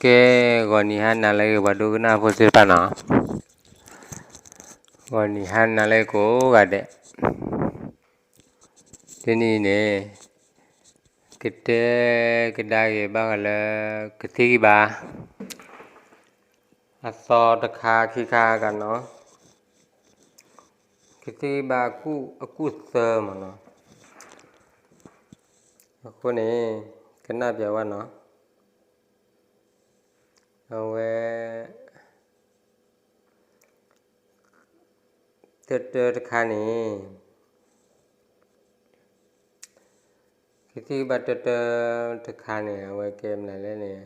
ကဲ, ဂီၤနံၤဟါနၤလၢအဂ့ၤ ပှၤဒိကနၣ်ဖိသ့ၣ်တဖၣ်နီၤ, ဂီၤနံၤဟါနၤလၢအဂ့ၤကိးဂၤဒဲး, တနံၤအံၤန့ၣ် ကတဲကဒါက့ၤဘၣ်ဃးလၢ ကသံၣ်ဂံၢ်ဘါ အသီတခါခံခါဂၤနီၤ, ကသံၣ်ဂံၢ်ဘါအကူၣ်သၢမ့ၢ်နီၤ, အဃိန့ၣ် ကနၣ်ပျးဝဲနီၤ, အဝဲ တၢတၢတခါန့ၣ် ကသံၣ်ဂံၢ်ဘါတၢတၢတခါန့ၣ် အဝဲကဲမနုၤလဲၣ်န့ၣ်,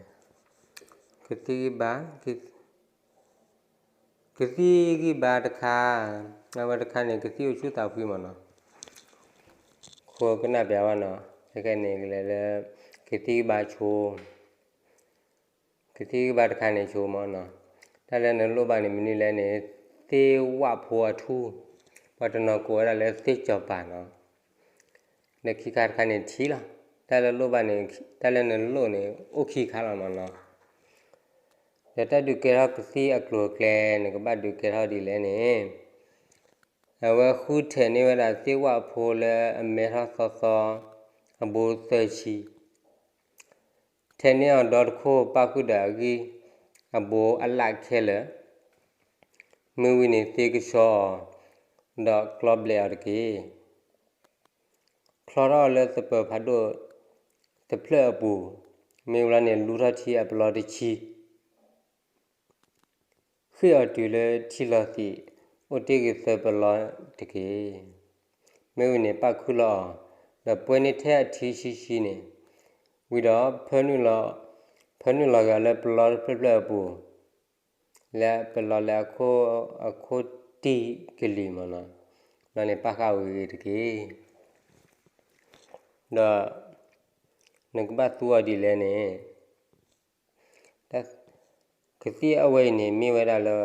ကသံၣ်ဂံၢ်ဘါ, ကသံၣ်ဂံၢ်ဘါတခါ, အဝဲတခါန့ၣ် ကသံၣ်အိၣ်ဆူၣ်သးဖှံမ့ၢ်နီၤ, ဃိကနၣ်ပျးဝဲနီၤ, ခဲကနံၣ်အံၤကလဲၤလၢ ကသံၣ်ဂံၢ်ဘါဆိ ကသံၣ်ဂံၢ်ဘါတခါန့ၣ်ဆိမ့ၢ်နီၤ, တၢ်လၢနလိၣ်ဘၣ်န့ၣ်မနုၤလဲၣ်န့ၣ်, သ့ၣ်ဝၣ်ဖိအထူၣ်, ပှၤတနီၤကိးဝဲဒၣ်လၢသ့ၣ်စီၤပၤနီၤ, ဒီးခံခါတခါန့ၣ်ထံလီၤ, တၢ်လၢလိၣ်ဘၣ်န့ၣ်, တၢ်လၢနလိၣ်န့ၣ် အိၣ်ခံခါလီၤမ့ၢ်နီၤ, ဒီးတၢ်ဒုးကဲထီၣ်ကသံၣ်အကျိၤအကျဲ နကဘၣ်ဒုးကဲထီၣ်ဒ်လဲၣ်န့ၣ်, အဝဲဃုထၢန့ၢ်ဝဲဒၣ်သ့ၣ်ဝၣ်ဖိလၢအမဲထီၣ်သီသီ အဘိသၢဆံ ထဲန့ၢ်အီၤဒီတခိၣ်ပၣ်ဃုာ်ဒီးအဂံၢ်အဘိအလၣ်ခဲလၢာ်, မ့ၢ်ဝံၤန့ၣ်သ့ကဆှီအီၤ, ဒီးကျီဘျဲးအီၤတက့ၢ်. ချီထီၣ်အီၤလၢသပၢၤဖးဒိၣ်တဖျၢၣ်အပူၤ, မ့ၢ်ဝံၤလီၤန့ၣ် လူထီၣ်ထံအပလီတဆံ ဃ့ၢ်အီၤတုၤလၢထံလီၤသံး အိၣ်တ့ၢ်ဂ့ၤသၢပလီတက့ၢ်. မ့ၢ်ဝံၤန့ၣ်ပၣ်ခုၣ်လီၤအီၤ, ဒီးပှဲၤန့ၢ်ထဲအထံဆံဆံန့ၣ်, ဝံၤဒီး ဖၢနုာ်လီၤဂာ်လၢပလီတဖျၢၣ်ဖျၢၣ်အပူၤ, လၢပလီလၢအခိၣ်တံၢ်ကလံၤမ့ၢ်နီၤ, လီၤန့ၣ်ပၣ်ဃာ်ဝံၤဂ့ၤတက့ၢ်. ဒီး နကဘၣ်သူအီၤဒ်လဲၣ်န့ၣ် ကသံၣ်အဝဲအံၤန့ၣ် မ့ၢ်ဝဲဒၣ်လၢ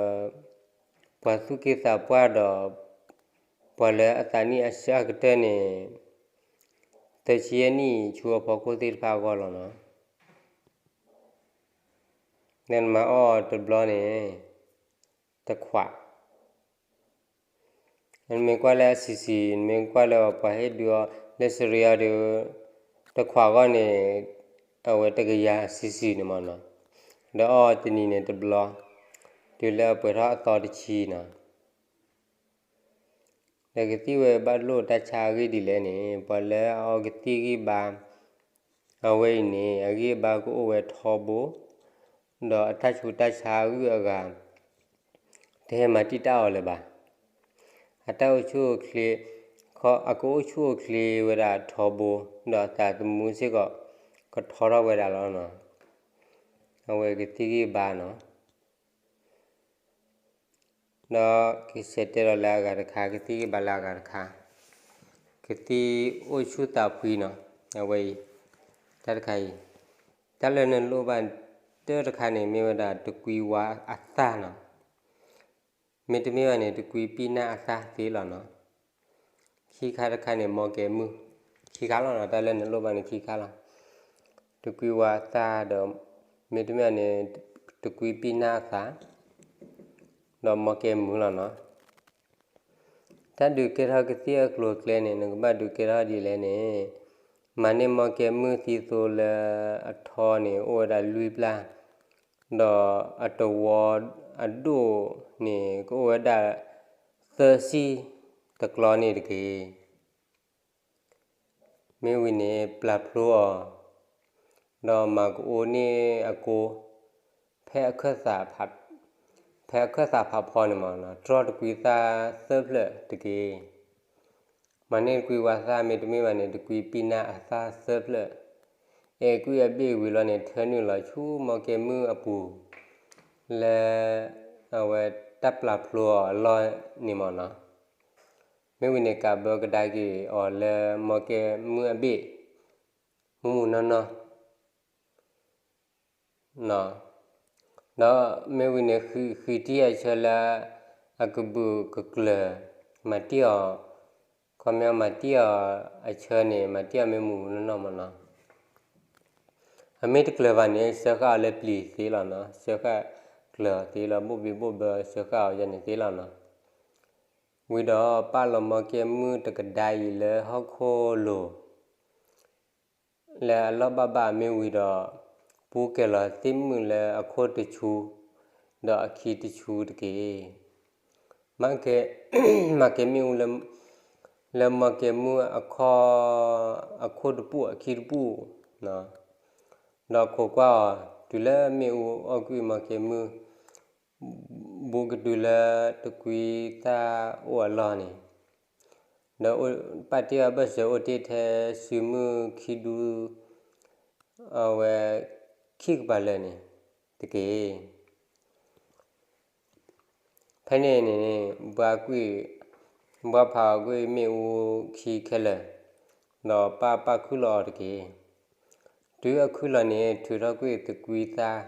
ပှၤသူၣ်က့သးပှၢ်ဒီး ပှၤလၢအသးနံၣ်အဆၢကတၢၢ်န့ၣ် သၢဆံယဲၢ်နံၣ်ဆူအဖီခိၣ်သ့ၣ်တဖၣ်အဂီၢ်လီၤနီၤ. နမၤအီၣ်တဘျီန့ၣ် တခွး နမ့ၢ်ကွၢ်လၢအဆံးဆံး, နမ့ၢ်ကွၢ်လၢပှၤဟ့ၣ်ဒုးအီၤ လၢစရံအီၤဒီး တခွးအဂီၢ်န့ၣ် အဝဲတကယၤဆံးဆံးန့ၣ်မ့ၢ်နီၤ, ဒီးအီၣ်တနံၤန့ၣ်တဘျီ, တုၤလၢအပှဲၤထီၣ်အသီတဆံနီၤ. ဒီးကသံၣ်ဝဲဘၣ်လိၣ်တၢ်ဆါအဂ့ၢ်ဒ်လဲၣ်န့ၣ် ပှၤလၢအအီကသံၣ်ဂံၢ်ဘါ အဝဲအံၤန့ၣ် အဂံၢ်အဘါကအိၣ်ဝဲထီဘိ, ဒီးအတၢ်ဆူးတၢ်ဆါအဂုၤအဂၤ တဟဲမၤတံာ်တာ်အီၤလၢၤဘၣ်. အတၢ်အိၣ်ဆူၣ်အိၣ်ချ့, အကအိၣ်ဆူၣ်အိၣ်ချ့ဝဲဒၣ်ထီဘိ, ဒီးအသးသမူစ့ၢ်ကီး ကထီထီၣ်ဝဲဒၣ်လီၤ. အဝဲကသံၣ်ဂံၢ်ဘါနီၤ. ဒီးကဆဲးတဲလီၤလၢအဂၤတခါ, ကသံၣ်ဂံၢ်ဘါလၢအဂၤတခါ, ကသံၣ်အိၣ်ဆူၣ်သးဖှံနီၤ, အဝဲအံၤ, တၢ်တခါအံၤ, တၢ်လၢနလိၣ်ဘၣ်တၢ်တခါန့ၣ် မ့ၢ်ဝဲဒၣ်တကွံဝါအသၣ်နီၤ, မ့တမ့ၢ်ဘၣ်န့ၣ် တကွံပံၢ်နၢ်အသၣ်သ့လီၤနီၤ. ခံခါတခါန့ၣ် မီကဲမုၢ်, ခံခါလီၤနီၤ, တၢ်လၢနလိၣ်ဘၣ်န့ၣ်ခံခါလီၤ. တကွံဝါအသၣ်ဒီး မ့တမ့ၢ်န့ၣ် တကွံပံၢ်နၢ်အသၣ် ဒီးမီကဲမုၢ်လီၤနီၤ. တၢ်ဒုးကဲထီၣ်ကသံၣ်အကျိၤအကျဲန့ၣ် နကဘၣ်ဒုးကဲထီၣ်ဒ်လဲၣ်န့ၣ်, မၤန့ၢ်မီကဲမုၢ်သံသိလၢအထီန့ၣ် အိၣ်ဝဲဒၣ်လွံၢ်ပျၢ်, ဒီးအတဝီအဒိၣ်န့ၣ် ကအိၣ်ဝဲဒၣ်သၢဆံတကျီန့ၣ်တက့ၢ်. မ့ၢ်ဝံၤန့ၣ် ပျၢ်ဖျိအီၤ, ဒီးမၤကအိန့ၢ်အကိ, ဖဲအခၢၣ်သး, ဖဲအခၢၣ်သးဖးဖီန့ၣ်မ့ၢ်နီၤ, တြီတကွံသၣ်သၢဖျၢၣ်တက့ၢ်. မၤန့ၢ်တကွံဝါသၣ်မ့တမ့ၢ်ဘၣ်န့ၣ် တကွံပံၢ်နၢ်အသၣ်သၢဖျၢၣ်, အဲၣ်ကွံာ်အဘ့ၣ်ဝံၤလီၤန့ၣ် ထၢနုာ်လီၤဆူမီကဲမုၢ်အပူၤ, လၢ အဝဲတၢ်ပျၢ်ဖျိအီၤအလီၢ်န့ၣ်မ့ၢ်နီၤ. မ့ၢ်ဝံၤန့ၣ် ကးဘၢကဒါက့ၤအီၤလၢမီကဲမုၢ်အဘ့ၣ်, မုၢ်မုၢ်နီၢ်နီၢ် ဒီးမ့ၢ်ဝံၤန့ၣ် ဃံး, ဃံးတံၢ်အဆၢလၢ အကဘုးကကျၢၤ, မၤတံၢ်အီၤ, ခီပညီမၤတံၢ်အီၤအဆၢန့ၣ် မၤတံၢ်အီၤမ့ၢ်မုၢ်မုၢ်နီၢ်နီၢ်မ့ၢ်နီၤ. အမ့ၢ်တကျၢၤဘၣ်န့ၣ် စၢဃာ်အီၤလၢပျံၤသ့လီၤနီၤ, စၢဃာ်ကျၢၤအီၤသ့လီၤ, ဘိၣ်ဘံဘိၣ်ဘၢစၢဃာ်အီၤယၤန့ၣ်သ့လီၤနီၤ. ဝံၤဒီးပာ်လီၤမီကဲမုၣ်တကဒါအံၤလၢဟီၣ်ခိၣ်လိၤ လၢအလီၢ်ဘၣ်ဘၣ်မ့ၢ်ဝံၤဒီး ပူကဲၤလီၤသ့ၣ်မုၣ်လၢအခိၣ်တဆူ ဒီးအခံတဆူတက့ၢ်. မၤကဲမ့ၣ်အူ လၢမီကဲမုၣ်အခီၣ် အခိၣ်တပူၣ်အခံတပူၣ်, ဒီးခိးကွၢ်အီၤ တုၤလၢမ့ၣ်အူအီၣ်ကွံာ်မီကဲမုၣ် ဘူးကတုၤလၢတကွံသၣ်အိၣ်အလီၢ်န့ၣ်, ဒီးပာ်တ့ၢ်အီၤဘၢၣ်စၢၤအိၣ်တ့ၢ်ထဲစုမုၢ်ခံဒူ အဝဲခံကပၤလၢာ်န့ၣ်တက့ၢ်. ဖဲန့ၣ်န့ၣ် ဘှါကွံာ် ဘှါဖးအီၤကွံာ်မ့ၣ်အူခံခဲလၢာ်, ဒီးပာ်ပာ်ခုၣ်လီၤအီၤတက့ၢ်. တုၤအခုၣ်လီၤန့ၣ် ထုးထီၣ်ကွံာ်တကွံသၣ်,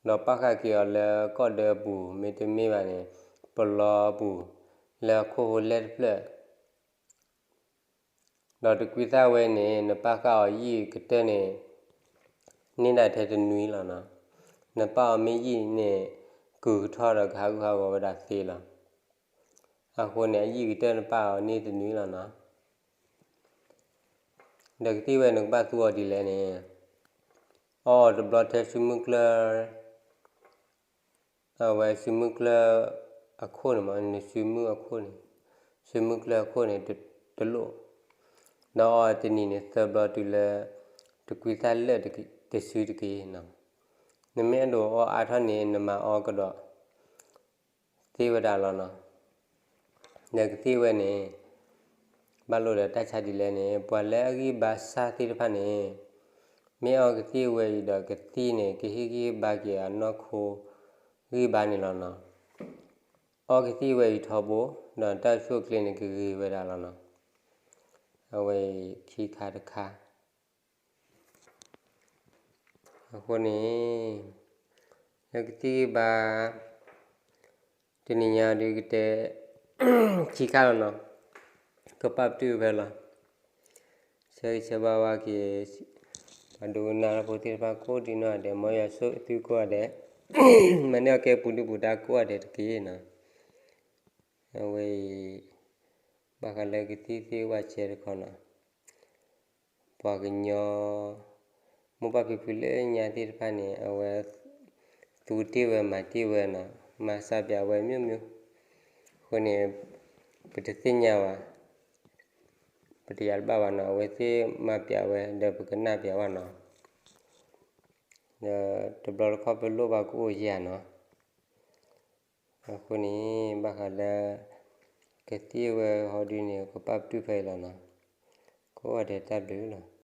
ဒီးပာ်ဃာ်က့ၤအီၤလၢကီၢ်ဒၢအပူၤ မ့တမ့ၢ်ဘၣ်န့ၣ် ပလီပူၤ လၢအခိၣ်ဟိလဲၢ်တဖျၢၣ် ဒီးတကွံသၣ်ဝဲန့ၣ် နပာ်ဃာ်အီၤယံာ်ကတၢၢ်န့ၣ် န့ၢ်ဒၣ်ထဲတနွံလီၤနီၤ. နပာ်အီၤမ့ၢ်ယံာ်န့ၣ် ကုာ်ကထီၣ်ဒီးကဟးဂူာ်ဟးဂီၤဝဲဒၣ်သ့လီၤ. အဃိန့ၣ် အယံာ်ကတၢၢ်နပာ်အီၤန့ၢ်တနွံလီၤနီၤ. ဒီးကသံၣ်ဝဲနကဘၣ်သူအီၤဒ်လဲၣ်န့ၣ်, အီအီၤတဘျီထဲစုမုၢ်ကျၢၢ် အဝဲစုမုၢ်ကျၢၢ်အခိၣ်န့ၣ်မး, နစုမုၢ်အခိၣ်န့ၣ်, စုမုၢ်ကျၢၢ်အခိၣ်န့ၣ် တလိၣ်, ဒီးအီတနံၤန့ၣ် သၢဘျီတုၤလၢ တကွံသၣ်လၢာ်တစုတက့ၢ်နီၤ. နမ့ၢ်အဲၣ်ဒိးအီအါထီၣ်န့ၣ် နမၤအီကဒီး သ့ဝဲဒၣ်လီၤနီၤ. ဒီးကသံၣ်ဝဲန့ၣ် ဘၣ်လိာ်ဒီးတၢ်ဆါဒ်လဲၣ်န့ၣ် ပှၤလၢအဂံၢ်ဘါစၢ်သ့ၣ်တဖၣ်န့ၣ် မ့ၢ်အီကသံၣ်ဝဲအံၤဒီးကသံၣ်န့ၣ် ကဟ့ၣ်ဂံၢ်ဟ့ၣ်ဘါက့ၤအနီၢ်ခိဂံၢ်ဘါန့ၣ်လီၤနီၤ. အီကသံၣ်ဝဲအံၤထီဘိ ဒီးတၢ်အိၣ်ဆူၣ်အိၣ်ချ့န့ၣ် ကဂ့ၤဝဲဒၣ်လီၤနီၤ. အဝဲအံၤခံခါတခါ အဃိန့ၣ် လၢကသံၣ်ဂံၢ်ဘါ တနံၤညါဒုးကတဲ ခံခါလီၤနီၤ, ကပာ်ပတုာ်ဖဲလီၤ. ဆၢဂ့ၤဆၢဝါဘၣ်က့ၤ ပှၤဒိကနၣ်တၢ်ဖိသ့ၣ်တဖၣ်ကိးဒံးနီၢ်ဂၤဒဲး, မ်ယွၤဆိၣ်ဂ့ၤသုကိးဂၤဒဲး, မၤန့ၢ်အီၣ်ကဲပူၤဒုၣ်ပူၤဒါကိးဂၤဒဲးတက့ၢ်နီၤ. အဝဲအံၤ ဘၣ်ဃးလၢကသံၣ်သ့ၣ်ဝဲဆဲးတခီနီၤ, ပှၤကညီ မိၢ်ပၢ်ဖံဖုလၢညါသ့ၣ်တဖၣ်န့ၣ် အဝဲ သူတ့ၢ်ဝဲမၤတ့ၢ်ဝဲနီၤ, မၤစၢ်ပၠးဝဲ မျိုးမျိုး, အဃိန့ၣ် ပတသ့ၣ်ညါဘၣ်, ပတယာ်တဘၣ်ဘၣ်နီၤ, အဝဲသ့ၣ်မၤပၠးဝဲ ဒီးပကနၣ်ပၠးဘၣ်နီၤ. ဒီးတဘျီတခီၣ်ပလိၣ်ဘၣ်ကအိၣ်ယၤနီၤ. အဃိန့ၣ် ဘၣ်ဃးလၢ ကသံၣ်ဝဲဟီဒုန့ၣ် ကပာ်ပတုာ်ဖဲအံၤလီၤနီၤ. ကိးဂၤဒဲးတၢ်ဘျုးလီၤ.